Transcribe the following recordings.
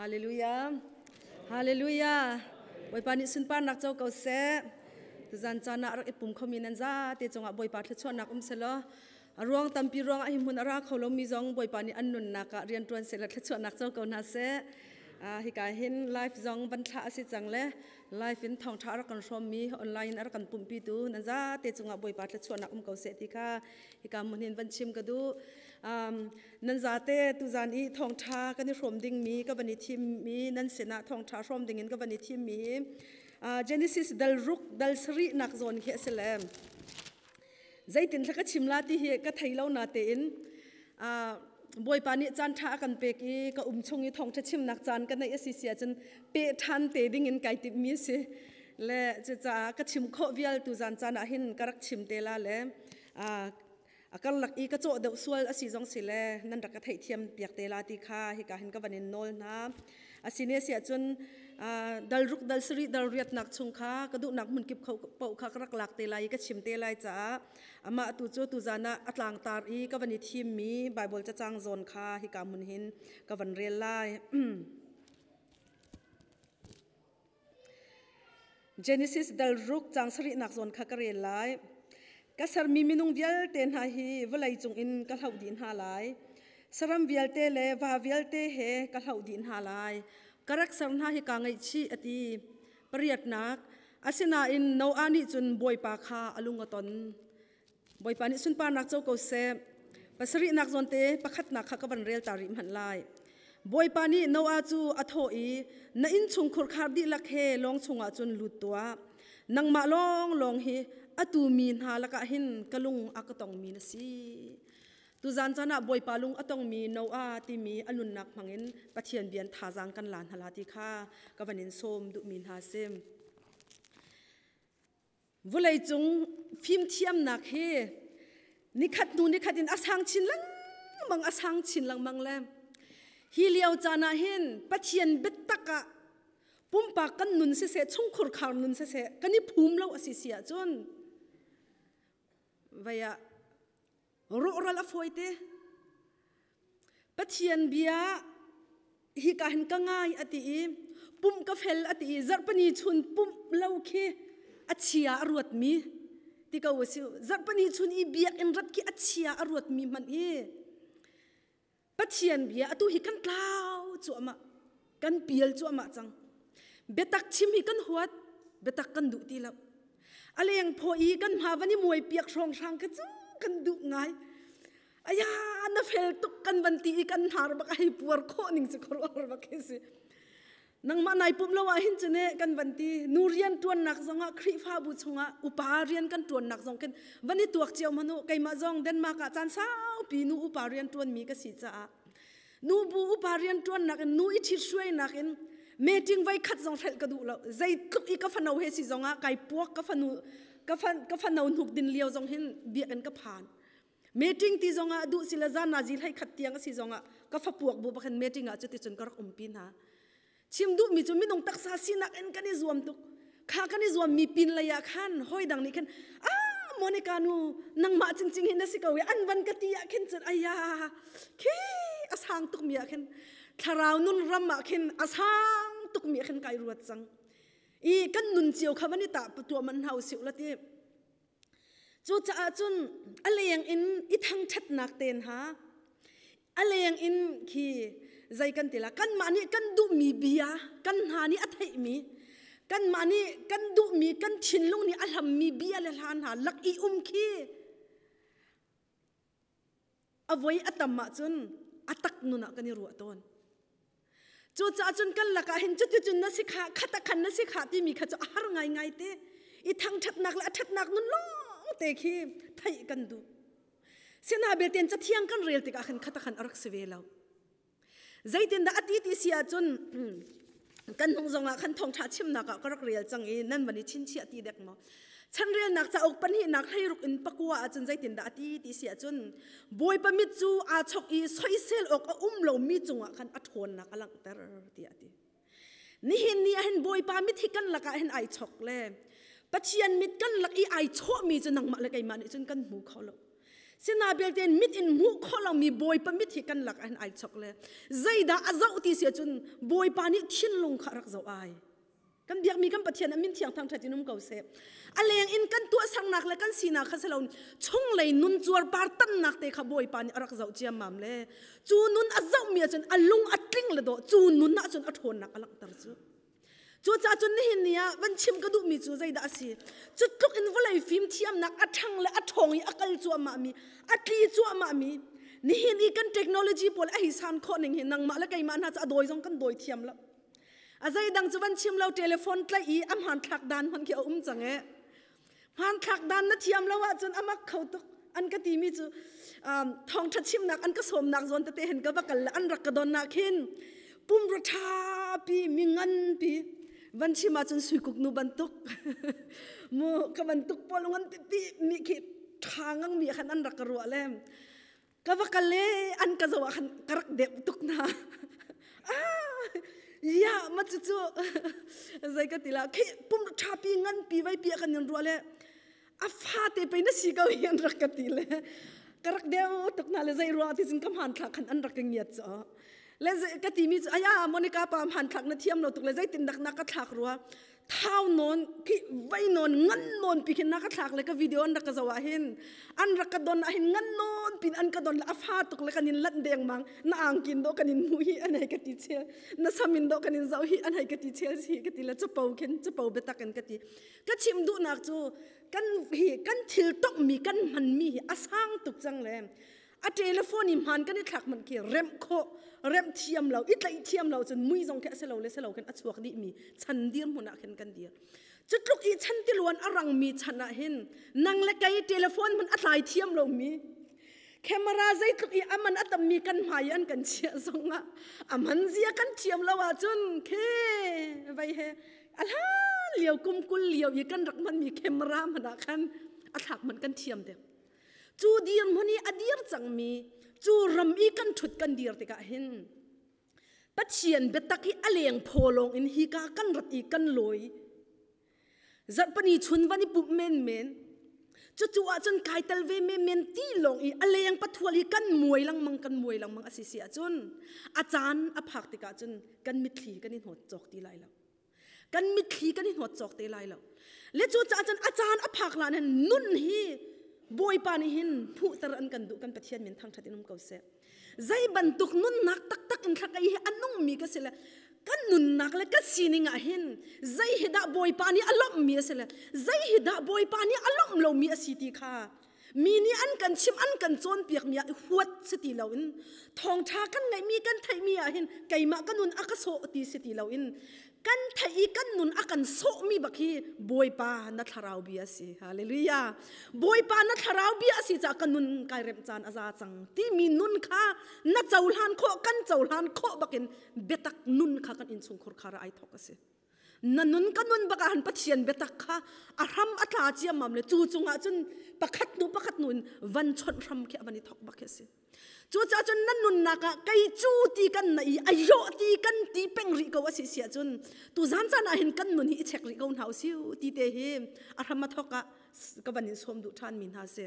Hallelujah. Hallelujah. Bawipa nih sunparnak co ko seh. Tuzan caan ah rak i pum khomi nan zate cungah Bawipa thluachuahnak um selaw a ruang tampi ruangah hi hmun a ra kho lomi zong Bawipa nih an nunnak ah rian ṭuan seh la thluachuahnak co ko hna seh. Hika hin live zong van thlah a si cang le live in thawngṭha a rak kan hrawmmi online in a rak kan pumhpitu nan zate cungah Bawipa thluachuahnak um ko seh ti kha hika hmun hin van chim ka duh. Nan zate tuzan i thawngṭha kan i hrawm dingmi ka van i thimmi nan sinah thawngṭha hrawm dingin ka van i thimmi hi Genesis dal ruk dal sarih nak zawn khi a si le zeitin thla ka chim la ti hi ka thei lo na tein Bawipa nih caan ṭha a kan pek i ka um chung i thawngṭha chimnak caan ka neih a si si ahcun pe ṭhan te ding in kai timhmi a si le cucaah ka chim khawh vial tu zan caan ah hin ka rak chim te la le a karlak i ka cawh deuh sual a si zong si le nan rak ka theihthiam piak te la ti kha hika hin ka van in nawl hna. Asine si ahcun dal ruk dal sarih dal riatnak chung kha ka duhnak hmunkip paoh kha ka rak lak te lai i ka chim te lai caah amah tu cu tuzan ah a tlangtar i ka van i thimmi Bible cacang zawn kha hika hmun hin ka van rel lai. Genesis dal ruk cang sarihnak zawn kha ka rel lai. Ka sermi minung vialte hna hi vawlei cungin ka hloh dih hna lai. Saram vialte le va vialte he ka hloh dih hna lai. Ka rak ser hna hi kaa ngaihchih a ti. Pariatnak, asinain Noah nih cun Bawipa kha a lung a ton. Bawipa nih sunparnak co ko seh. Pasarihnak zawnte pakhatnak kha ka van rel ta rih hmanh lai. Bawipa nih Noah cu a thawh i na innchungkhur khar dihlak he lawng chungah cun lut tuah. Nangmah lawnglawng hi atu mi hna lakah hin ka lung a ka tongmi na si. Tuzan caan ah Bawipa lung a tongmi Noah timi a nunnak hmangin Pathian bian thazaang kan la hna la ti kha ka van in sawm duhmi hna si. Vawleicung fimthiamnak hi nikhat hnu nikhat in a sang chin lengmang a sang chin lengmang le hi lio caan ah hin Pathian biatak ah pumpak kan nun siseh chungkhur khar nun siseh kan i phum lo a si si ahcun vei ah rawhral a fawi te Pathian bia hi ka hin ka ngai a ti i pumh ka fel a ti i zarhpani chun pumh lo khi a chia a ruatmi ti ko a si zarhpani chun i biakinn rat khi a chia a ruatmi hmanh hi Pathian bia atu hi kan tlau cuahmah kan pial cuahmah cang biatak chim hi kan huat biatak kan duh ti lo a leng phaw i kan hma van i muai piak hrawng hrang ka cu kan duh ngai aya na fel tuk kan van ti i kan hnar bak ai puar khawh ning cu khuaruahhar bak hi si nangmah nai pum lo ah hin cu ne kan van ti nu rian tuannak zongah Khrihfabu chungah upa rian kan tuannak zong khin van i tuak cio manu keimah zong Denmark ah caan saupi nu upa rian tuanmi ka si caah nu bu upa rian tuannak in nu i ṭhit hruainak in meeting voi khat zong hrelh ka duh lo zeitluk i ka fano he si zongah kai puak ka fanu ka fano hnuk din lio zong hin biakinn ka phan meeting ti zongah duh sila zan na zil hei khat tiang a si zongah ka fapuak bu bakhan meeting ah cuti cun ka rak umpi hna chim duh mi cu minung taksa sinak in kan i zuam tuk kha kan i zuam mi pin lei ah khan hoi dang nih khan ah Monica nu nangmah cingcing hin na si ko i an van ka ti ah khin cun aya khi a sang tuk mi ah khin thlarau nun ram ah khin a sang tuk mi ah khin kai ruat cang i kan nun cio kha van i ta tuah man hau siu la ti Cucaah cun a leng in i thangṭhatnak te hna, a leng in khi zei kan ti la, kanmah nih kan duhmi bia, kan hna nih a theihmi, kanmah nih kan duhmi, kan thinlung nih a hlammi bia le hla hna lak i um khi a voi a tam ahcun a tak nun ah kan i ruah tawn. Cucaah cun kan lakah hin cuticun na si kha khat ah khan na si kha timi kha cu a har ngaingai te. I thangṭhatnak le a ṭhatnak nun lawng te khi theih kan duh. Sina belte cathiang kan rel tikah khan khat ah khan a rak si ve lo. Zeitindah a ti ti si ahcun kan hnung zongah khan thawngṭha chimnak ah ka rak rel cang i nan van i chinchiah ti dek maw? Chanrelnak cauk pahnihnak hleiruk in pakua ahcun zeitindah a ti ti si ahcun Bawipa mit cu aa chok i soisel awk a um lomi cungah khan a ṭhawnnak a langhter tiah a ti. Nihin ni ah hin Bawipa mit hi kan lakah hin ai chok le Pathian mit kan lak i ai chawhmi cu nangmah le keimah nih cun kan hmu kho lo. Sina belte mit in hmuh khawh lomi Bawipa mit hi kan lak ah hin ai chok le zeidah a zoh ti si ahcun Bawipa nih thinlung kha a rak zoh ai. Kan biakmi kan Pathian a min thiang thangṭhat in um ko seh. A leng in kan tuahsernak le kan sinak kha si lo chunglei nun cuarpar tannak te kha Bawipa nih a rak zoh ciammam le cu nun a zohmi ahcun a lung a tling le dawh cu nun ahcun a ṭhawnnak a langhter cu. Cucaah cun nihin ni ah van chim ka duhmi cu zeidah a si? Cu tluk in vawlei fimthiamnak a ṭhang le a ṭhawng i a kal cuahmahmi, a tli cuahmahmi, nihin i kan technology pawl a hi san khawh ning hi nangmah le keimah hna cu a dawi zong kan dawi thiam lo. A zeidang cu van chim lo telephone tlaih i a hmanthlak dan hmanh khi a um cang e. Hmanthlak dan na thiam lo ahcun a mak kho tuk. An ka timi cu thawngṭha chimnak an ka sawmnak zawn tete hin ka va kal le an rak ka don ah khin pumra ṭhapi mi nganpi van chim ahcun suikuk nu bantuk mu ka bantuk pawl ngan pipi mi khi ṭha ngang mi khan an rak ka ruah le ka va kal le an ka zoh ah khan ka rak deuh tuk hna ah ya ma cu cu zei ka ti la khi pum tha pi ngan pi vai pi kan in ruah le a fa te pe na si ko hi an rak ka ti le ka rak deuh tuk hna le zei ruang ti cun ka hman thlak khan an rak ka ngiat cho le ka ti mi cu aya Monica pa hman thlak na thiam lo tuk le zeitin dak na ka thlak rua thau nawn khi vai nawn ngan nawn pi khin na ka thlak le ka video an rak ka zo ah hin an rak ka don ah hin ngan nawn pin an ka don le a fa tuk le kan in lanh deng mang na angkin do kan in mu hi an hei ka ti chel na samin do kan in zo hi an hei ka ti chel si ka ti le chapo khin chapo biatak in ka ti ka chim duhnak cu kan hi kan thil tok mi kan hman mi hi a sang tuk cang le A telephone i hmaan kan i thlak hmanh khi remh khawh remh thiam lo i tlaih thiam lo cun mui zong khi a si lo le si lo khin a chuak dih mi chan dirhmun ah khin kan dir. Cu tluk i chan tiluan a rangmi chan ah hin nang le kei telephone hmanh a tlai thiam lomi camera zeitluk i aman a tammi kan hmai an kan chiah zong ah a man zia kan thiam lo ahcun khe vai he a hlan lio kum 20 lio i kan rak hmanmi camera hmanh ah khan a thlak hmanh kan thiam deuh. Cu dirhmun i a dir cangmi cu ram i kan ṭhut kan dir tikah hin Pathian biatak hi a leng phaw lawng in hika kan rat i kan lawi. Zarhpini chun van i pumh menmen. Cucu ahcun kai tel ve menmen ti lawng i a leng pathual i kan muai lengmang kan muai lengmang a si si ahcun a caan a phak tikah cun kan mitthli kan i hnawt cawk ti lai lo. Kan mitthli kan i hnawt cawk te lai lo. Le cu caah cun a caan a phak hlan hin nun hi Bawipa nih hin hmuhter an kan duh kan Pathian min thangṭhat in um ko seh. Zei bantuk nunnak taktak in thlakai hi a nungmi ka si le kan nunnak le ka sining ah hin zei hi dah Bawipa nih a lawmhmi a si le zei hi dah Bawipa nih a lawmh lomi a si ti kha mi nih an kan chim an kan cawnpiakmi ah huat si ti loin thawngṭha kan ngeihmi kan theihmi ah hin keimah ka nun a ka sawh ti si ti loin kan theih i kan nun a kan sawhmi bak hi Bawipa na thlarau bia a si hallelujah Bawipa na thlarau bia a si caah ka nun kai remh caan a za cang timi nun kha na cohlan khawh kan cohlan khawh bakin biatak nun kha kan innchungkhur khar ah ai thawk a si Na nun ka nun bak ah han Pathian biatak kha a hram a tla ciammam le cu cungah cun pakhat hnu pakhat hnu in van chawnh hram khi a van i thok bak khi a si. Cucaah cun na nunnak ah kei cu ti kan na i a yawh ti kan ti peng rih ko a si si ahcun tu zan caan ah hin kan nun hi i check rih ko hna usih ti te hi a hram a thok ah ka van in sawm duh ṭhan mi hna si.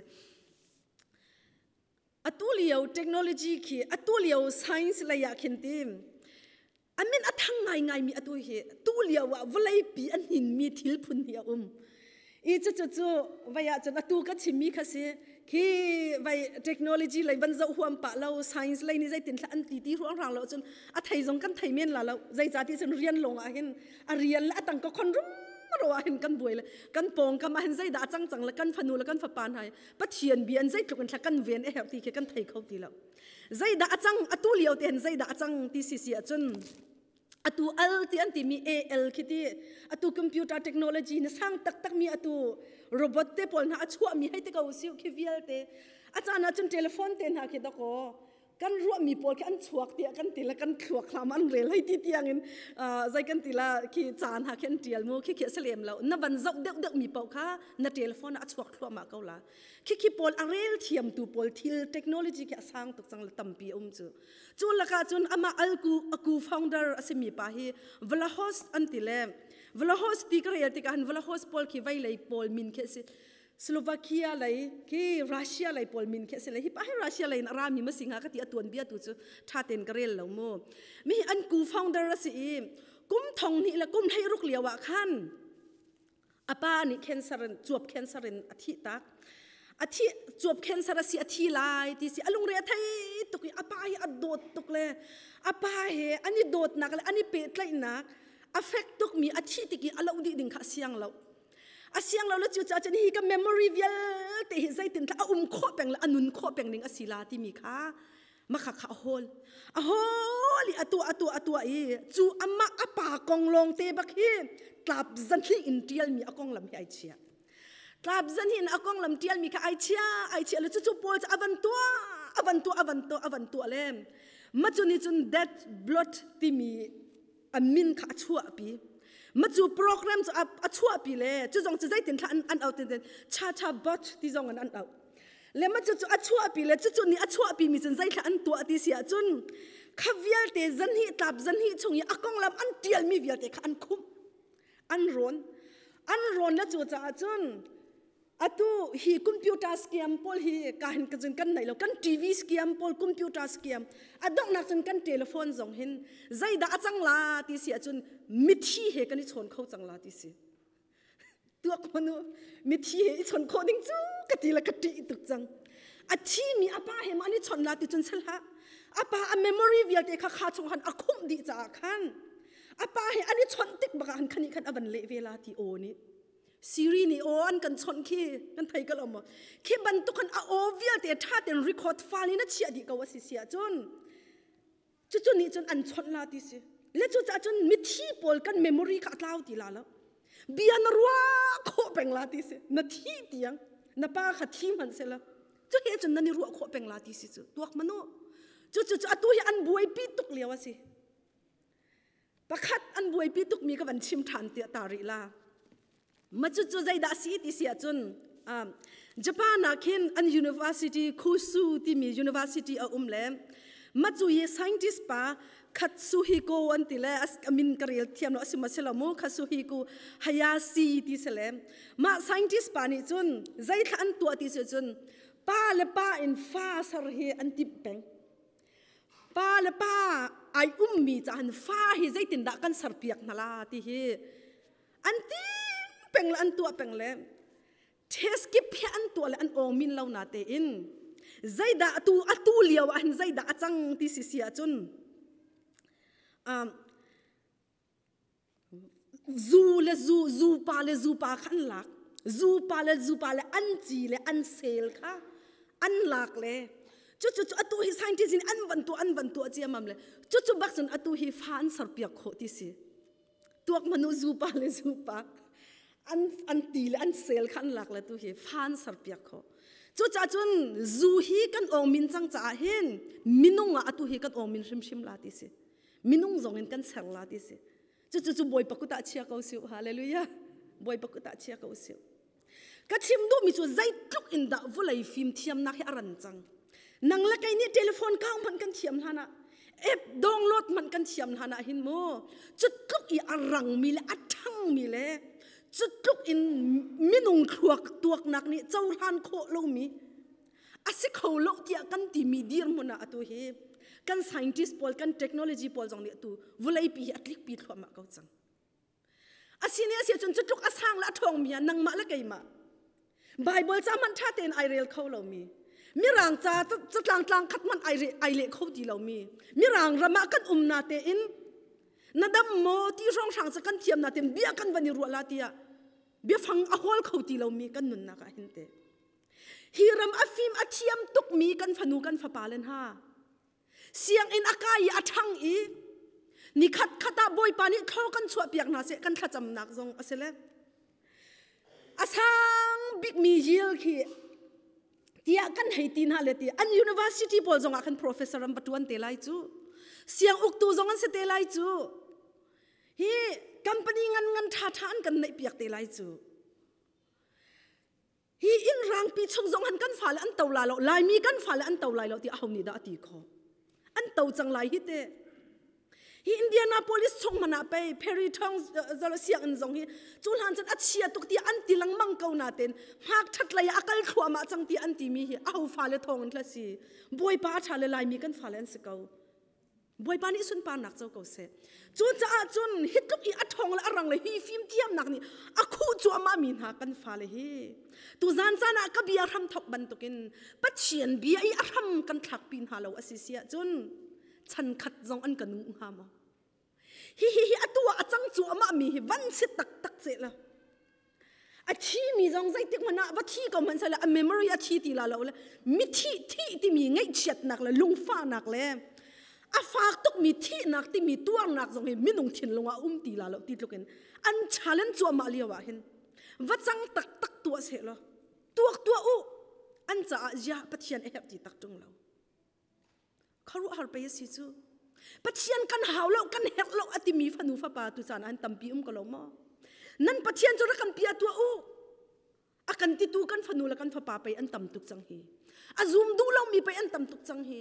Atu lio technology khi atu lio science lei ah khin tim a min a thang ngaingaimi atu hi tu lio ah vawleipi a hninmi thil phun hi a um i cucu cu vai ah cun atu ka chimmi kha si khi vai technology lei van zoh huam pah lo science lei nih zeitin thla an ti ti ruang rang lo cun a thei zong kan thei men la lo zeicah ti cun rian lawng ah hin a rian le a tang ka khon rum ro ah hin kan buai le kan pawngkam ah hin zeidah a cang cang le kan fanu le kan fapa hna pathian bia an zeitluk in thla kan ven a herh ti khi kan thei kho ti lo Zeidah a cang atu lio te hin zeidah a cang ti si si ahcun atu al ti an timi AL khi ti atu computer technology na sang taktak mi atu robot te pawl hna a chuah mi hei te ko siu khi vialte a caan ahcun telephone te hna khi dakaw kan ruahmi pawl khi an chuak tiah kan ti le kan thluak hlam an rel hei ti tiang in zei kan ti la khi caan ha khi an tial mu khi khi a si lem lo na van zoh deuh deuh mi paoh kha na telephone ah a chuak thluahmah ko la Khikhi pawl a rel thiamtu pawl thil technology khi a sang tuk cang le tampi a um cu. Cu lakah cun amah alku aku founder a simi pa hi Vlahos an ti le Vlahos ti ka rel tikah hin Vlahos pawl khi veilei pawl min khi a si. Slovakia lei khi Russia lei pawl min khi a si le hi pa hi Russia lei in a rami ma si hnga ka ti a tuan bia tu cu tha ten ka rel lo mu. Mi hi an ku founder a si i kum thong hnih le kum hlei ruk lio ah khan a pa nih cancer in cuap cancer in a thih tak. A thi cuap cancer a si a thi lai ti si a lungre a thei tuk i a pa hi a dawt tuk le a pa he an i dawtnak le an i pehtlaihnak a fek tuk mi a thi tik i a loh dih ding kha a siang lo. A siang lo le cu caah cun hi ka memory vialte hi zeitin a um khawh peng le a nun khawh peng ning a si la timi kha makha kha a hawl. A hawl i a tuah a tuah a tuah i cu amah a pa kong lawng te bak hi tlap zanhnih in ṭialmi a konglam hi ai chia. Tlap zanhnih in a konglam ṭialmi kha ai chia ai chia le cucu pawl cu a van tuah a van tuah a van tuah a van tuah le ma cu nih cun death blood timi a min kha a chuahpi. Ma cu program cu a chuahpi le cu zong cu zeitin thla an auh tin cha cha bot ti zong in an auh. Le ma cu cu a chuahpi le cucu nih a chuahpi mi cun zeithla an tuah ti si ahcun kha vialte zanhnih tlap zanhnih chung i a konglam an tialmi vialte kha an khumh an rawn an rawn le cu caah cun Atu hi computer scam pawl hi ka hin ka cun kan nei lo kan TV scam pawl computer scam a donghnak cun kan telephone zong hin zeidah a cang la ti si ahcun mithi he kan i chawn kho cang la ti si tuak manu mithi he i chawn khawh ding cu ka ti le ka ṭih tuk cang a thi mi a pa he ma an i chawnh la ti cun sel hlah a pa a memory vialte kha kha chung khan a khumh dih caah khan a pa he an i chawnh tik bak ah khan khani khan a van leh ve la ti aw nih Siri nih aw an kan chawnh khi kan thei ko lo maw? Khi bantuk khan a aw vialte ṭha tein record file in a chiah dih ko a si si ahcun cucu nih cun an chawnh la ti si. Le cucaah cun mithi pawl kan memory kha a tlau ti la lo. Bia na ruah khawh peng la ti si. Na thi tiang na pa kha thi hmanh seh cu he cun nan i ruah khawh peng la ti si cu tuak manu. Cucu cu atu hi an buaipi tuk lio a si. Pakhat an buaipi tukmi ka van chim ṭhan tiah ta rih la. Ma cucu zeidah si ti si ahcun Japan ah khin an university Kusu timi university a um le ma cu hi scientist pa Katsuhiko an ti le a min ka rel thiam lo a si ma si lo mu Katsuhiko Hayashi ti si le mah scientist pa nih cun zeithla an tuah ti si cun pa le pa in fa ser hi an timh peng. Pa le pa ai ummi cahan fa hi zeitindah kan serpiak hna la ti hi an tim peng le an tuah peng le test kip hi an tuah le an awng min lo na tein zeidah atu atu lio ah hin zeidah a cang ti si si ahcun um, Zu le zu, zu pa le zu pa kha an lak. Zu pa le zu pa le an ci le an sel kha an lak le cucu cu atu hi scientist in an van tuah an van tuah ciamam le cucu bak cun atu hi fa an serpiak khawh ti si. Tuak manu zu pa le zu pa an an ti le an sel kha an lak le tu hi fa an serpiak khawh. Cucaah cun zu hi kan awng min cang caah hin minung ah atu hi kan awng min hrimhrim la ti si. Minung zong in kan ser la ti si. Cucu cu Bawipa kut ah chia ko siu. Hallelujah. Bawipa kut ah chia ko siu. Ka chim duhmi cu zeitluk in dah vawlei fimthiamnak hi a ran cang. Nang le kei nih telephone kau hmanh kan thiam hlan ah app download hmanh kan thiam hlan ah hin mu cu tluk i a rangmi le a ṭhangmi le cu tluk in minung thluak tuaknak nih cohlan khawh lomi a si kho lo tiah kan timi dirhmun ah atu hi kan scientist pawl kan technology pawl zong nih atu vawleipi hi a tlikpi thluahmah ko cang asini asi cun cutluk a sang le a ṭhawngmi ah nangmah le keimah Bible ca hmanh ṭha tein ai rel kho lomi mirang ca catlang tlang khat hmanh ai ai leh kho ti lomi mirang ram ah kan um na tein na dam maw ti hrawnghrang ca kan thiam na tein bia kan van i ruah la tiah biafang a hawl kho ti lomi kan nunnak ah hin te Hi ram a fim a thiam tukmi kan fanu kan fapa le hna sianginn a kai i a ṭhang i nikhat khat ah Bawipa nih thlaw kan chuahpiak hna seh kan thlacamnak zong a si le a sang bikmi yil khi tiah kan hei ti hna le ti an university pawl zong ah khan professor an va ṭuan te lai cu siang uktu zong an si te lai cu hi company ngan ngan ṭha ṭha an kan neih piak te lai cu Hi inn rangpi chung zong han kan fale an to lai lo, Laimi kan fale an to lai lo ti aho nih dah a ti khawh? An to cang lai hi te. Hi Indianapolis chung hmanh ah pei Perry Thong zolo sianginn zong hi cu hlan cun a chia tuk tiah an ti lengmang ko nain hngak ṭhat lei ah a kal thluahmah cang tiah an timi hi aho fale thawng in hla si. Bawipa a ṭha le Laimi kan fale an si ko. Bawipa nih sunparnak co ko seh. Cucaah cun hi tluk i a ṭhawng le a rang le hi fimthiamnak nih a khuh cuahmah mi hna kan fale hi tuzan caan ah ka bia hram thok bantukin Pathian bia i a hram kan thlakpi hna lo a si si ahcun chan khat zong an ka nu hnga maw? Hi hi hi atu ah a cang cuahmah mi hi van si taktak seh la. A thi mi zong zeitik hmanh ah va thi ko hmanh seh a memory a thi ti la lo le mithi thi timi ngaihchiatnak le lungfahnak le a fak tukmi thihnak timi tuarnak zong hi minung thinlung ah um ti la lo ti tluk in an challenge cuahmah lio ah hin va cang taktak tuah seh law tuak tuah u an caah ziah Pathian a herh ti tak ṭung lo. Khuaruahhar pei a si cu. Pathian kan hau lo, kan herh lo a timi fanu fapa tu caan an tampi um ko lo maw? Nan Pathian cu rak kan pia tuah u. A kan titu kan fanu le kan fapa pei an tam tuk cang hi. A zum duh lomi pei an tam tuk cang hi.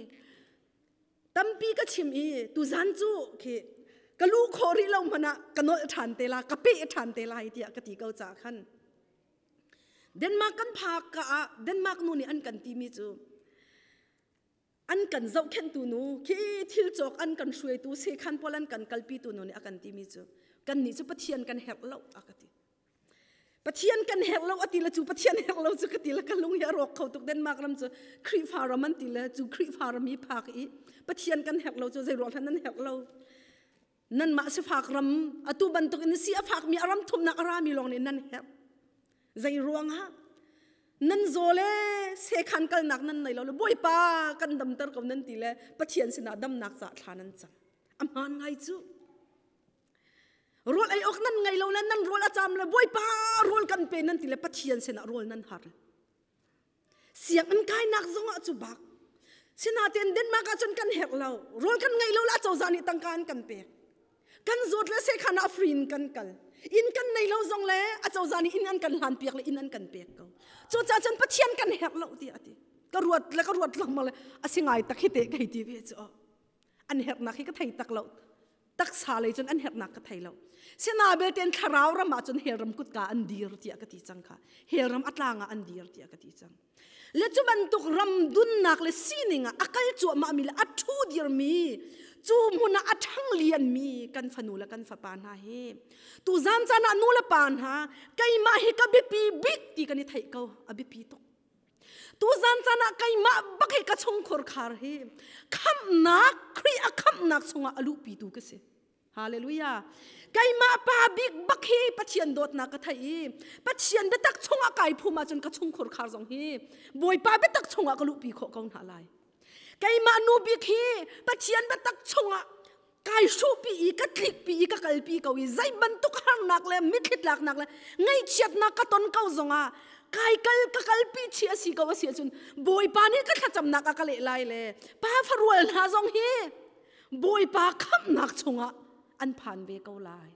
Tampi ka chim i tuzan cu khi ka lu khawh rih lo hmanh ah ka nolh ṭhan te la, ka peh ṭhan te lai tiah ka ti ko caah khan. Denmark kan phak ka ah Denmark nu nih an kan timi cu an kan zohkhenhtu nu khi thil cawk an kan hruaitu sekhan pawl an kan kalpitu nu nih a kan timi cu kannih cu Pathian kan herh lo a ka ti. Pathian kan herh lo a ti le cu Pathian herh lo cu ka ti le ka lung hi a rawk kho tuk Denmark ram cu Khrihfa ram an ti le cu Khrihfa ram hi phak i Pathian kan herh lo cu zei ruang hlan nan herh lo nanmah sifak ram atu bantuk in si a fakmi a ram thumnak a rami lawng nih nan herh zei ruangah nan zaw le sekhan kalnak nan nei lo le bawipa kan damter ko nan ti le pathian sinah damnak ca thla nan cam a hmaan ngai cu rawl ei awk nan ngei lo le nan rawl a cam le bawipa rawl kan pe nan ti le pathian sinah rawl nan har Sianginn kainak zongah cu bak. Sinain Denmark ah cun kan herh lo. Rawl kan ngei lo la cozah nih tangka an kan pek. Kan zawt le sekhan ah free in kan kal. Inn kan nei lo zong le a cozah nih inn an kan hlan piak le inn an kan pek ko. Cucaah cun Pathian kan herh lo tiah a ti. Ka ruat le ka ruat lengmang le a si ngai tak hi te kei ti ve cu. An herhnak hi ka thei tak lo. Taksa lei cun an herhnak ka thei lo. Sina belte thlarau ram ah cun hell ram kutka an dir tiah ka ti cang kha. Hell ram a tlang ah an dir tiah ka ti cang. Le cu bantuk ram dunnak le sining ah a kal cuahmah mi le a ṭhu dirmi cu hmun ah a ṭhang lianmi kan fanu le kan fapa hna hi tu zan caan ah nu le pa hna keimah hi ka biapi bik ti kan i theih ko a biapi tuk Tuzan caan ah keimah bak hi ka chungkhur khar hi khamhnak Khrih a khamhnak chungah a luhpitu ka si. Hallelujah. Keimah pa bik bak hi Pathian dawtnak ka theih i Pathian biatak chungah kai phum ahcun ka chungkhur khar zong hi Bawipa biatak chungah ka luhpi khawh ko hna lai. Keimah nu bik hi Pathian biatak chungah kai hruhpi i ka tlikpi i ka kalpi ko i zei bantuk harnak le mitthli tlaknak le ngaihchiatnak ka ton ko zongah kai kal ka kalpi chi a si ko a si ahcun Bawipa nih ka thlacamnak a ka leh lai le pa farual hna zong hi Bawipa khamhnak chungah an phan ve ko lai.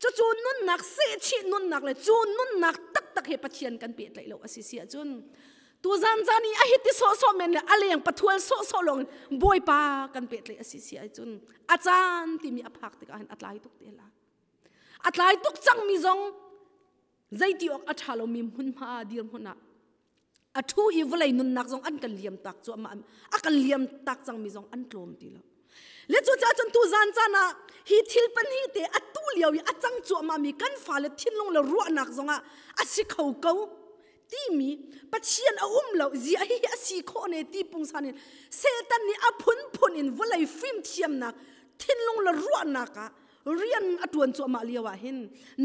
Cucu nunnak sehchih nunnak le cu nunnak taktak he Pathian kan pehtlaih lo a si si ahcun tuzan zan i a hiti sawhsawh men le a leng pathual sawhsawh lawng in Bawipa kan pehtlaih a si si ahcun a caan timi a phak tikah hin a tlai tuk te la. A tlai tuk cangmi zong zeiti awk a ṭha lomi hmunhma dirhmun ah a ṭhu i vawlei nunnak zong an kan liam tak cuahmah a kan liam tak cangmi zong an tlawm ti lo le cucaah cun tu zan caan ah hi thil pahnih te a tu lio i a cang cuahmah mi kan fale thinlung le ruahnak zongah a si kho ko timi Pathian a um lo zia hi a si khawh ne ti pungsan in Satan nih a phunphun in vawlei fimthiamnak thinlung le ruahnak ah rian a ṭuan cuahmah lio ah hin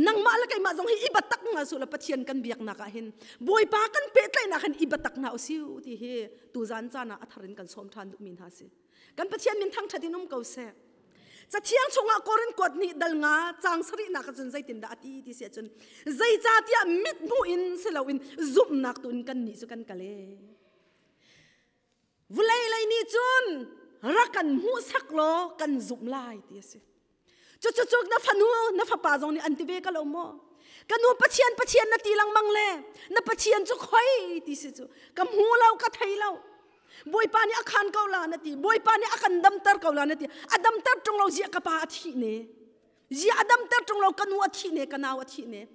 nangmah le keimah zong hi i biatak hna su la Pathian kan biaknak ah hin Bawipa kan pehtlaihnak hin i biatak hna usiu ti hi tuzan caan ah a thar in kan sawm ṭhan duhmi hna si. Kan Pathian min thangṭhat in um ko seh. Cathiang chungah Korin kuat nih dal nga caang sarihnak ah cun zeitindah a ti ti si ahcun zeicahtiah mit hmuh in si loin zumhnak tu in kannih cu kan kal e. Vawlei lei nih cun rak kan hmuhsak law kan zumh lai ti a si. Cucu na fanu na fapa zong nih an ti ve ka lo maw? Ka nu Pathian Pathian na ti lengmang le na Pathian cu khoi ti si cu ka hmu lo ka thei lo. Bawipa nih a khan ko la na ti. Bawipa nih a kan damter ko la na ti. A damter ṭung lo ziah ka pa a thih ne. Ziah a damter ṭung lo ka nu a thih ne, ka nau a thih ne.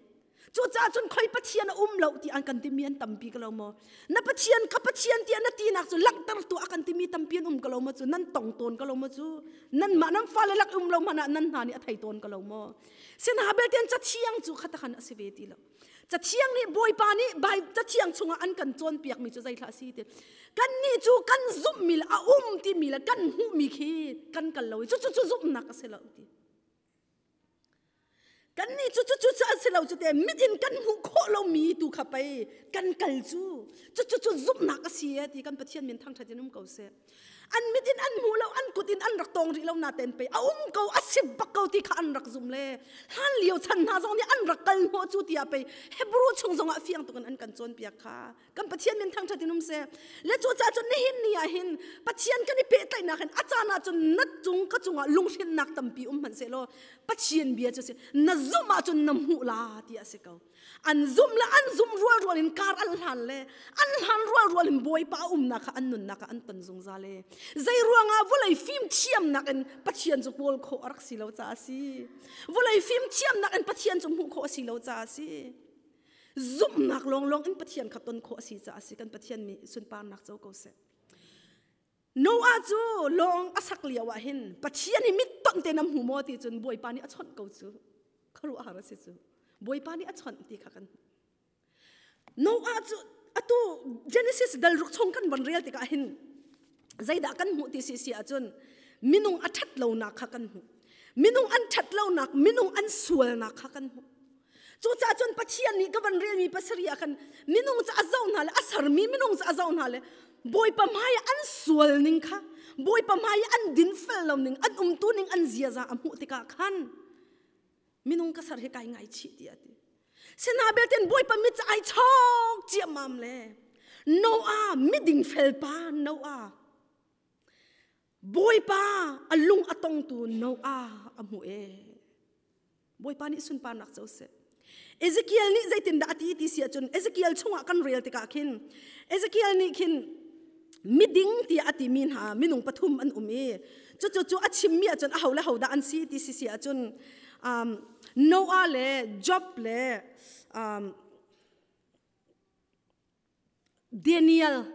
Cucaah cun khoi Pathian a um lo ti an kan timi an tampi ko lo maw? Na Pathian ka Pathian tiah na tinak cu langhter tu a kan timi tampi an um ko lo maw cu? Nan tong tawn ko lo maw cu? Nan mah nan fale lak um lo hmanh ah nan hna nih a thei tawn ko lo maw? Sina belte cathiang cu khatakhan a si ve ti lo. Cathiang nih Bawipa nih bai cathiang chungah an kan cawnpiakmi cu zeithla a si ti. Kannih cu kan zumhmi le a um timi le kan hmuhmi khi kan kal lo i cu cu cu zumhnak a si lo ti. Kannih cu cu cu a si lo cu te mit in kan hmuh khawh lomi tu kha pei kan kal cu cu cu cu zumhnak a si e ti kan Pathian min thangṭhat in um ko seh. An mit in an hmu lo, an kut in an rak tawng rih lo natein pei a um ko, a si bak ko ti kha an rak zum le hlan lio chan hna zong nih an rak kal hnawh cu tiah pei Hebrew chung zongah fiang tuk in an kan cawnpiak kha. Kan Pathian min thangṭhat in um seh. Le cucaah cun nihin ni ah hin Pathian kan i pehtlaihnak hin a caan ah cun na cung ka cungah lunghrinnak tampi um hmanh sehlaw Pathian bia cu si na zumh ahcun na hmuh la ti a si ko. An zumh le an zumh rualrual in kar an hlan le an hlan rualrual in Bawipa a umnak kha an nunnak ah an ton zungzal e. Zei ruangah vawlei fimthiamnak in Pathian cu kawl khawh a rak si lo caah a si. Vawlei fimthiamnak in Pathian cu hmuh khawh a si lo caah a si. Zumhnak lawnglawng in Pathian kha ton khawh a si caah a si. Kan Pathian nih sunparnak co ko seh. Noah cu lawng a sak lio ah hin Pathian hi mit tonh te na hmu maw ti cun Bawipa nih a chawnh ko cu. Khuaruahhar a si cu. Bawipa nih a chawnh ti kha kan hmuh. Noah cu atu Genesis dal ruk chung kan von rel tikah hin zeidah kan hmuh ti si si ahcun minung a ṭhat lonak kha kan hmuh. Minung an ṭhat lonak, minung an sualnak kha kan hmuh. Cucaah cun Pathian nih ka van relmi pasarih ah khan minung cu a zoh hna le a sermi minung cu a zoh hna le Bawipa hmai ah an sual ning kha Bawipa hmai ah an dinfel lo ning an umtu ning an ziaza a hmuh tikah khan minung ka ser hi kai ngaichih ti a ti. Sina belten Bawipa mit cu ai chok ciammam le Noah miding fel pa Noah Bawipa a lung a tongtu Noah a hmuh e. Bawipa nih sunparnak co seh. Ezekiel nih zeitindah a ti ti si ahcun Ezekiel chungah kan rel tikah khin Ezekiel nih khin miding tiah a timi hna minung pathum an um i cucu cu a chimmi ahcun aho le hodah an si ti si si ahcun um, Noah le Job le um, Daniel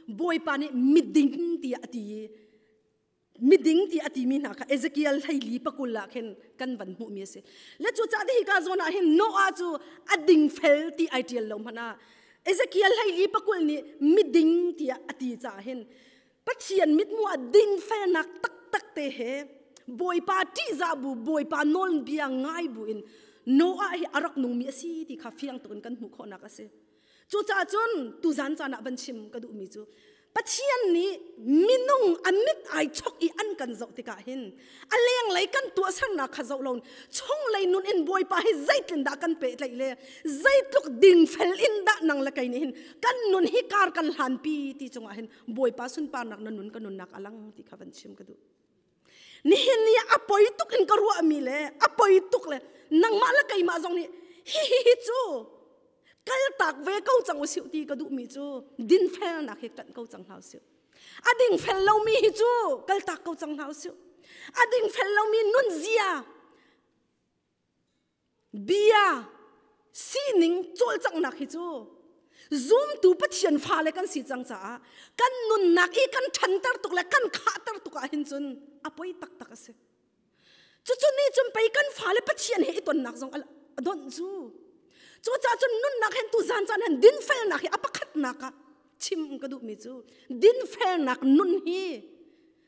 Bawipa nih miding tiah a ti i miding ti a timi hna kha Ezekiel hleili pakul ah khin kan van hmuhmi a si. Le cucaah hi ka zawn ah hin Noah cu a dingfel ti ai ṭial lo hmanh ah Ezekiel hleili pakul nih miding tiah a ti caah hin Pathian mithmuh ah dingfelnak taktak te he Bawipa ṭihzah bu Bawipa nawlbia ngai bu in Noah hi a rak nungmi a si ti kha fiang tuk in kan hmuh khawhnak a si. Cucaah cun tuzan caan ah van chim ka duhmi cu Pathian nih minung a mit ai chok i an kan zoh tikah hin a lenglei kan tuahsernak kha zoh lo chunglei nun in Bawipa hi zeitin dah kan pehtlaih le zeitluk dingfel in dah nang le kei nih hin kan nun hi kar kan hlanpi ti cungah hin Bawipa sunparnak na nun ka nunnak a lang ti kha van chim ka duh. Nihin ni a poi tuk in ka ruahmi le a poi tuk le nangmah le keimah zong nih hi hi hi cu kaltak ve ko cang usih ti ka duhmi cu dinfelnak hi ṭanh ko cang hna usih. A dingfel lomi hi cu kaltak ko cang hna usih. A dingfel lomi nunzia bia sining cawlcanghnak hi cu zumtu Pathian fale kan si cang caah kan nunnak i kan ṭhanter tuk le kan khahter tuk ah hin cun a poi taktak a si. Cucu nih cun pei kan fale Pathian he i tonnak zong a donh cu. Cucaah cun nunnak hen tu zan caan hen dinfelnak hi a pakhatnak ah chim ka duhmi cu dinfelnak nun hi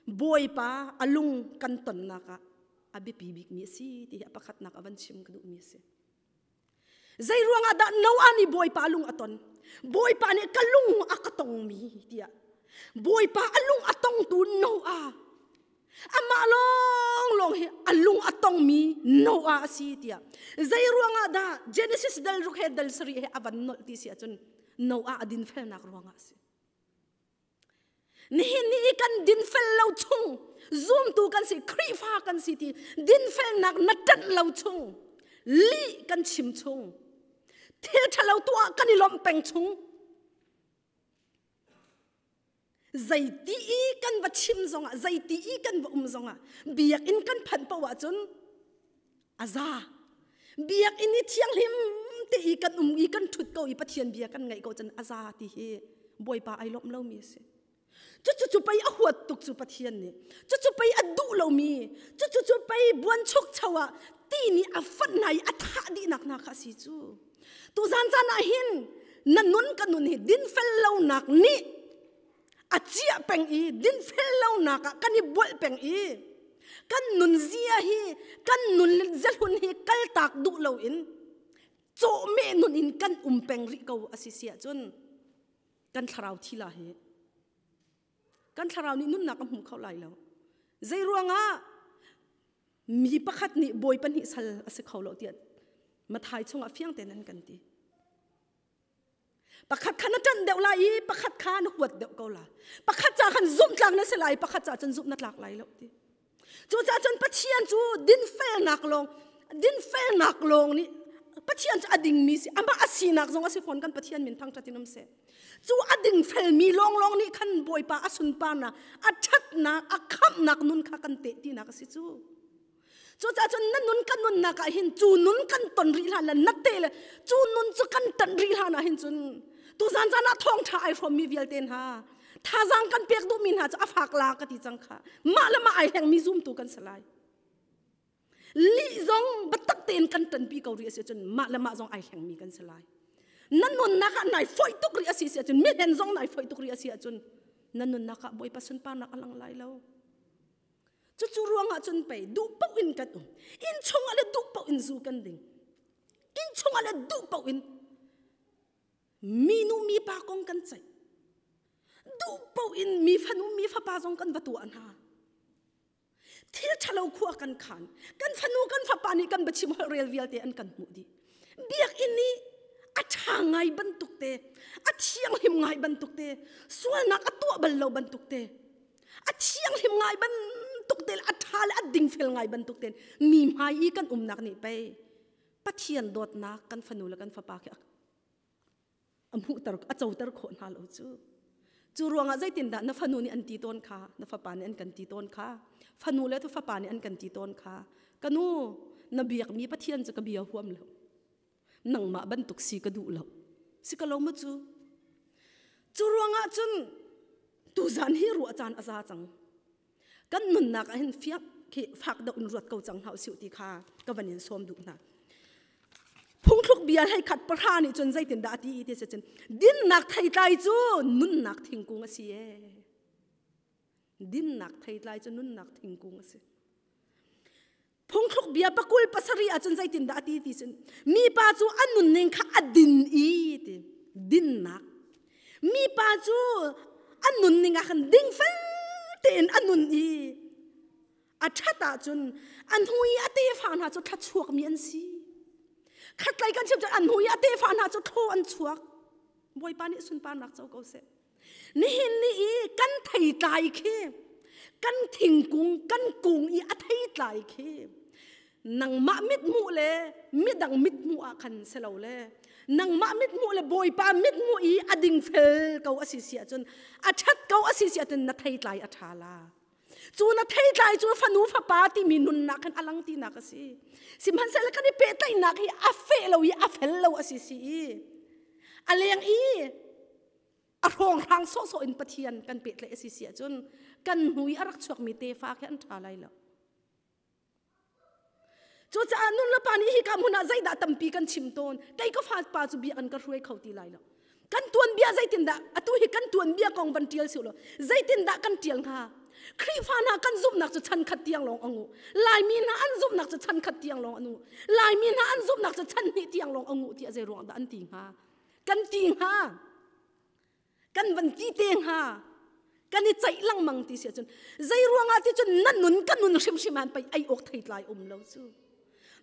Bawipa a lung kan tonnak ah a biapi bikmi a si ti hi a pakhatnak a van chim ka duhmi a si. Zei ruangah dah Noah nih Bawipa lung a ton? Bawipa nih ka lung a ka tongmi tiah. Bawipa a lung a tongtu Noah. Amah lawnglawng hi a lung a tongmi Noah a si tiah. Zei ruangah dah Genesis dal ruk he dal sarih he a van nolh ti si ahcun Noah a dinfelnak ruangah a si. Nihin ni i kan dinfel lo chung zumtu kan si Khrihfa kan si ti dinfelnak na ṭanh lo chung lih kan chim chung thil ṭhalo tuah kan i lawmh peng chung. Zeiti i kan va chim zongah, zeiti i kan va um zongah, biakinn kan phanh paoh ahcun a za. Biakinn i thianghlim te i kan um i kan ṭhut ko i Pathian bia kan ngaih ko cun a za ti hi Bawipa ai lawmh lomi a si. Cucu cu pei a huat tuk cu Pathian nih. Cucu pei a duh lomi. Cucu cu pei buanchukcho ah ti nih a fanh hna i a thah dihnak hna kha a si cu. Tuzan caan ah hin na nun ka nun hi dinfel lonak nih a ciah peng i dinfel lonak ah kan i bualh peng i kan nun zia hi kan nun zehlun hi kaltak duh loin cawhmeh nun in kan um peng rih ko a si si ahcun kan thlarau thi la hi kan thlarau nih nunnak a hmu kho lai lo. Zei ruangah mi pakhat nih bawi pahnih sal a si kho lo tiah Mathai chungah fiang tein an kan ti. Pakhat kha na ṭanh deuh lai i pakhat kha na huat deuh ko la. Pakhat ca khan zumh tlak na si lai, pakhat ca cun zumh na tlak lai lo ti. Cucaah cun Pathian cu dinfelnak lawng dinfelnak lawng nih Pathian cu a dingmi si amah a sinak zong a si fawn kan Pathian min thangṭhat in um seh. Cu a dingfelmi lawnglawng nih khan Bawipa a sunparnak, a ṭhatnak, a khamhnak nun kha kan teh tinak a si cu. Cucaah cun na nun kan nunnak ah hin cu nun kan ton rih hlan le na te le cu nun cu kan tanh rih hlan ah hin cun tuzan zan ah thawngṭha ai hrawmmi vialte hna thazaang kan pek duhmi hna cu a fak la ka ti cang kha mah le mah ai hlengmi zumtu kan si lai. Lih zong biatak tein kan ṭanpi ko rih a si ahcun mah le mah zong ai hlengmi kan si lai. Na nunnak ah nai foih tuk rih a si ahcun mi hlen zong nai foih tuk rih a si ahcun na nunnak ah Bawipa sunparnak a lang lai lo. Cucu ruangah cun pei duh paoh in kan um. Inn chungah le duh paoh in zu kan ding. Inn chungah le duh paoh in minu mipa kong kan ceih. Duh paoh in mi fanu mi fapa zong kan va tuah hna. Thil ṭhalo khua kan khan. Kan fanu kan fapa nih kan biachim holh rel vialte an kan hmuh dih. Biakinn i a ṭha ngai bantuk te, a thianghlim ngai bantuk te, sualnak a tuah bal lo bantuk te, a thianghlim ngai bantuk te le a ṭha le a dingfel ngai bantuk te mi hmai i kan umnak nih pei Pathian dawtnak kan fanu le kan fapa khi a hmuhter a coter khawh hna lo cu. Cu ruangah zeitindah na fanu nih an ti tawn kha, na fapa nih an kan ti tawn kha, fanu le tu fapa nih an kan ti tawn kha, ka nu na biakmi Pathian cu ka bia huam lo. Nangmah bantuk si ka duh lo. Si ka lo mu cu. Cu ruangah cun tuzan hi ruah caan a za cang. Kan nunnak ah hin fiak khi fak deuh in ruat ko cang hna usih ti kha ka van in sawm duh hna. Phungthluk bia hlei khat pahra nih cun zeitindah a ti ti si cun dinnak theitlai cu nunnak thingkung a si ee. Dinnak theitlai cu nunnak thingkung a si. Phungthluk bia pakul pasarih ah cun zeitindah a ti ti cun mipa cu a nunning kha a din i ti dinnak mipa cu a nunning ah khan dingfel tein a nun i a ṭhat ahcun a hnu i a tefa hna cu thluachuakmi an si. Khatlei kan chim cun a hnu i a tefa hna cu thlaw an chuak. Bawipa nih sunparnak co ko seh. Nihin ni i kan theitlai khi kan thingkung kan kung i a theitlai khi nangmah mithmuh le midang mithmuh ah khan si lo le nangmah mithmuh le Bawipa mithmuh i a dingfel ko a si si ahcun a ṭhat ko a si si ahcun na theitlai a ṭha la. Cu na theitlai cu fanu fapa timi nunnak khan a lang tinak a si. Sihmanhsehlaw kan i pehtlaihnak hi a feh lo i a fel lo a si si i a leng i a hrawnghrang sawhsawh in Pathian kan pehtlaih a si si ahcun kan hnu i a rak chuakmi tefa khi an ṭha lai lo. Cucaah nun le pa nih hika hmun ah zeidah tampi kan chim tawn. Kei ka fa pa cu bia an ka hruai kho ti lai lo. Kan tuanbia zeitindah atu hi kan tuanbia kong van ṭial si lo. Zeitindah kan ṭial hnga? Khrihfa hna kan zumhnak cu chan khat tiang lawng a ngu. Laimi hna an zumhnak cu chan khat tiang lawng a ngu. Laimi hna an zumhnak cu chan hnih tiang lawng a ngu tiah zei ruang dah an ti hnga? Kan ti hnga. Kan van ti te hnga. Kan i ceih lengmang ti si ahcun zei ruangah ti cun na nun ka nun hrimhrim ah pei ei awk theitlai um lo cu.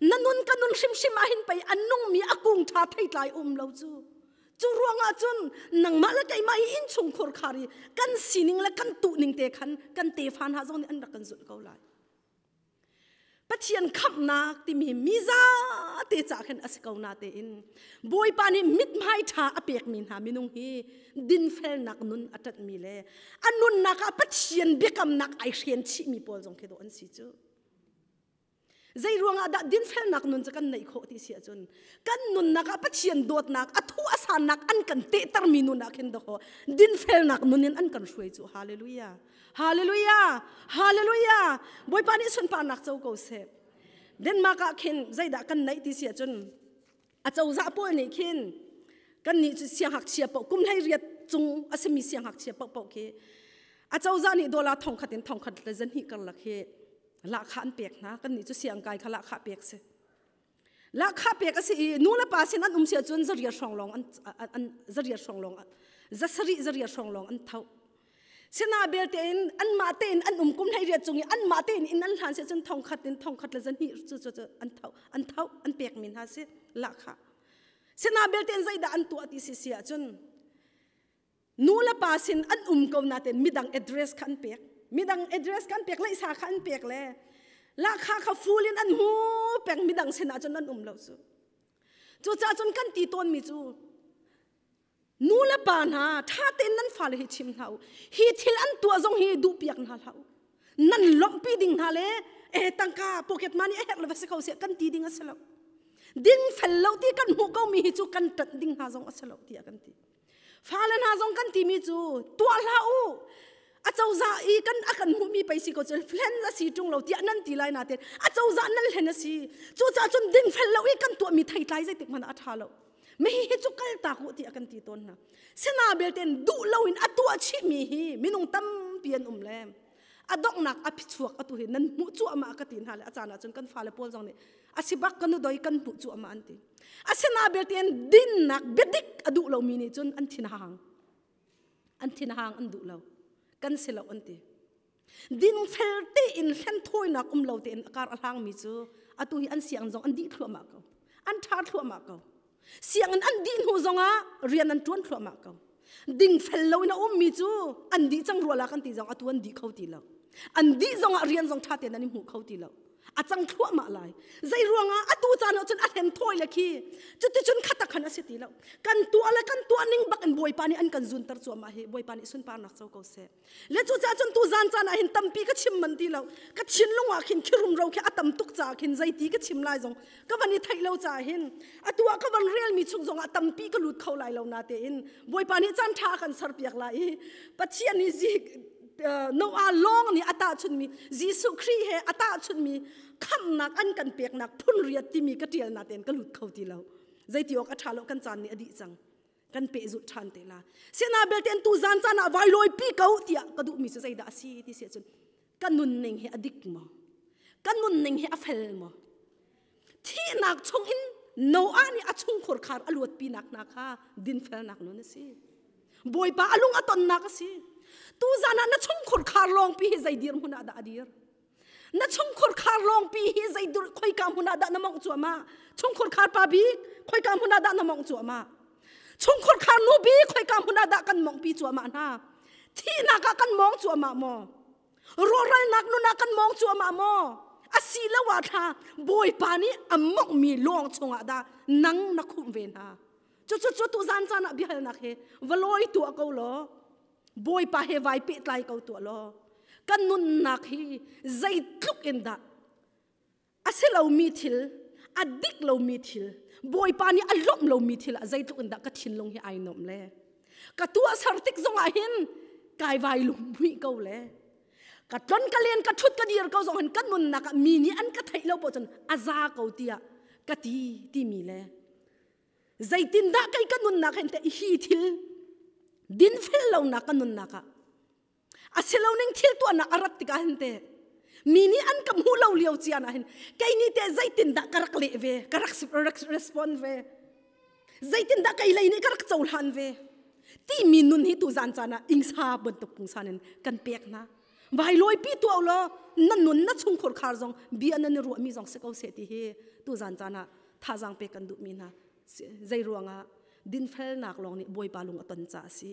Na nun ka nun hrimhrim ah hin pei a nungmi a kung ṭha theitlai um lo cu. Cu ruangah cun nangmah le keimah hi innchungkhur khar i kan sining le kan tuhning te khan kan tefa hna zong nih an rak kan zulh ko lai. Pathian khamhnak timi mi zapi te ca khin a si ko na tein Bawipa nih mithmai ṭha a pekmi hna minung hi dinfelnak nun a ṭanhmi le a nunnak ah Pathian biakamnak ai hren chihmi pawl zong khi dawh an si cu. Zei ruangah dah dinfelnak nun cu kan neih khawh ti si ahcun kan nunnak ah Pathian dawtnak a thu a sannak an kan tehtermi nun ah khin dawh dinfelnak nun in an kan hruai cu. Hallelujah. Hallelujah. Hallelujah. Bawipa nih sunparnak co ko seh. Denmark ah khin zeidah kan neih ti si ahcun a cozah pawl nih khin kan nih cu siangngakchia paoh kum 18 cung a simi siangngakchia paohpaoh khi a cozah nih dollar 1000 in 1200 karlak hi lahkhah an pek hna. Kan nih cu siangkai kha lahkhah pek si, lahkhah pek a si i nu le pa sin an um si ahcun 800 hrawng lawng an 800 hrawng lawng, 700 800 hrawng lawng an tho. Sina belte in anmah tein an um kum 18 cung i anmah tein inn an hlan si cun 1000 in 1200 cu cu an tho an tho an pek mi hna si lahkhah. Sina belte in zeidah an tuah ti si si ahcun nu le pa sin an um ko nain midang address kha an pek, midang address kha an pek, leisa kha an pek le lahkhah kha full in an hmu peng. Midang sin ahcun an um lo cu. Cucaah cun kan ti tawnmi cu nu le pa hna, ṭha tein nan fale hi chim hna u. Hi thil an tuah zong hi duhpiak hna hlah u. Nan lawmhpi ding hna le e tangka pocket money a herh le va si ko seh kan ti ding a si lo. Ding fel lo ti kan hmuh ko mi hi cu kan ṭanh ding hna zong a si lo tiah kan ti. Fale hna zong kan timi cu tuah hlah u, a cozah i kan a kan hmuhmi pei si ko cu, hlen a si ṭung lo tiah nan ti lai nain a cozah nan hlen a si. Cucaah cun dingfel lo i kan tuahmi theitlai zeitik hmanh ah a ṭha lo, mi hi cu kal tak u tiah kan ti tawn hna. Sina belte duh loin a tuah chihmi hi minung tampi an um le a donghnak a phichuak atu hi nan hmuh cuahmah ka ti hna le a caan ah cun kan fale pawl zong nih a si bak, kan doi kan hmuh cuahmah an ti. Asina belte dinnak biadik a duh lomi nih cun an thin hang, an thin hang, an duh lo, kan si lo an ti. Dinfel tein hlenthawinak um lo tein a kar a hlangmi cu atu hi an sianginn zong an dih thluahmah ko, an ṭha thluahmah ko. Sianginn an dih hnu zongah rian an ṭuan thluahmah ko. Dingfel loin a ummi cu an dih cang rua la kan ti zong atu an dih kho ti lo. An dih zongah rian zong ṭha tein an i hmu kho ti lo, a cang thluahmah lai. Zei ruangah? Atu caan ah cun a hlen thawi le khi cuticun khatak khan a si ti lo. Kan tuah le kan tuah ning bak in Bawipa nih an kan zunter cuahmah hi. Bawipa nih sunparnak co ko seh. Le cucaah cun tu zan caan ah hin tampi ka chim man ti lo. Ka thinlung ah khin khirum ro khi a tam tuk caah khin zeiti ka chim lai zong ka van i theih lo caah hin atu ah ka van relmi chung zong ah tampi ka lut kho lai lo. Na tein Bawipa nih caan ṭha a kan serpiak lai i Pathian nih Noah lawng nih a tahchunmi, Jesuh Khrih he a tahchunmi khamhnak an kan peknak phun riat timi ka ṭial na tein ka lut kho ti lo. Zeiti awk a ṭha lo, kan caan nih a dih cang, kan pehzulh ṭhan te la. Sina belte tu zan caan ah vai lawi pi ko tiah ka duhmi cu zeidah a si ti si ahcun ka nunning hi a dik maw, ka nunning hi a fel maw? Thihnak chung in Noah nih a chungkhur khar a luatpi nak hna kha dinfelnak nun a si, Bawipa a lung a tonnak a si. Tu zan ah na chungkhur khar lawngpi hi zei dirhmun ah dah a dir? Na chungkhur khar lawngpi hi zei khoika hmun ah dah na mongh cuahmah? Chungkhur khar pa bik, khoika hmun ah dah na mongh cuahmah? Chungkhur khar nu bik, khoika hmun ah dah kan mongh pi cuahmah hna? Thihnak ah kan mong cuahmah maw? Rawhralnak nun ah kan mong cuahmah maw? Asiloah thla Bawipa nih a monghmi lawng chungah dah nang na khumh ve hna? Cucu cu tu zan caan ah biahalnak he va lawi tuah ko law Bawipa he vai pehtlai ko tuah law kan nunnak hi zeitluk in dah a si lomi thil, a dik lomi thil, Bawipa nih a lawmh lomi thil ah zeitluk in dah ka thinlung hi ai nuamh le ka tuahser tik zongah hin kai vai lunghmuih ko le ka tlon ka len ka thut ka dir ko zong hin ka nunnak ah mi nih an ka theih lo poh cun a za ko tiah ka ti timi le zeitindah kei ka nunnak hin te hi thil dinfel lonak ka nunnak ah a si lo ning thil tuahnak a rat tikah hin te mi nih an ka hmuh lo lio cian ah hin kei nih te zeitindah ka rak leh ve, ka rak respond ve, zeitindah kei lei nih ka rak cohlan ve timi nun hi tu zan caan ah ingsa bantuk pungsan in kan pek hna. Vai lawi pi tuah law na nun, na chungkhur khar zong bia nan i ruahmi zong si ko seh ti hi tu zan caan ah thazaang pek kan duhmi hna. Zei ruangah? Dinfelnak lawng nih Bawipa lung a ton ca a si.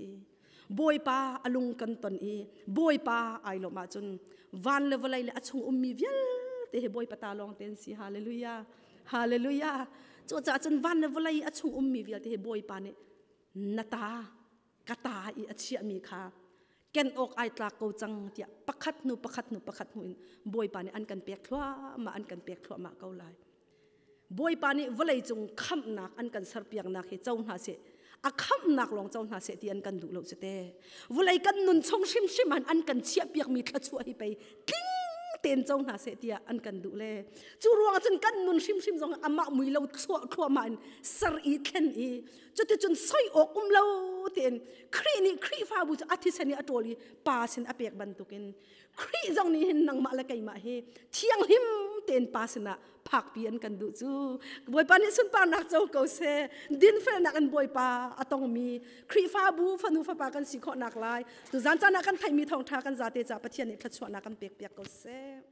Bawipa a lung kan ton i Bawipa ai lawmh ahcun van le vawlei le a chung ummi vialte hi Bawipa ta lawng te an si. Hallelujah. Hallelujah. Cucaah cun van le vawlei a chung ummi vialte hi Bawipa nih na ta ka ta i a chiahmi kha ken awk ai tlak ko cang tiah pakhat hnu pakhat hnu pakhat hnu in Bawipa nih an kan pek thluahmah, an kan pek thluahmah ko lai. Bawipa nih vawlei cung khamhnak an kan serpiaknak hi co hna seh, a khamhnak lawng co hna seh ti an kan duh lo cu te. Vawlei kan nun chung hrimhrim an an kan chiahpiakmi thluachuah hi pei tling tein co hna seh tiah an kan duh le cu ruang cun kan nun hrimhrim zong amah mui lo thluah thluahmah in ser i thlen i cuticun soi awk um lo tein Khrih nih Khrihfabu cu a thisen i a ṭawl i pa sin a pek bantukin Khrih zong nih hin nangmah le keimah hi thianghlim tein pa sinah phakpi an kan duh cu. Bawipa nih sunparnak co ko seh. Dinfelnak in Bawipa a tongmi Khrihfabu fanu fapa kan si khawhnak lai tuzan caan ah kan theihmi thawngṭha kan zate ca Pathian nih thluachuahnak kan pek piak ko seh.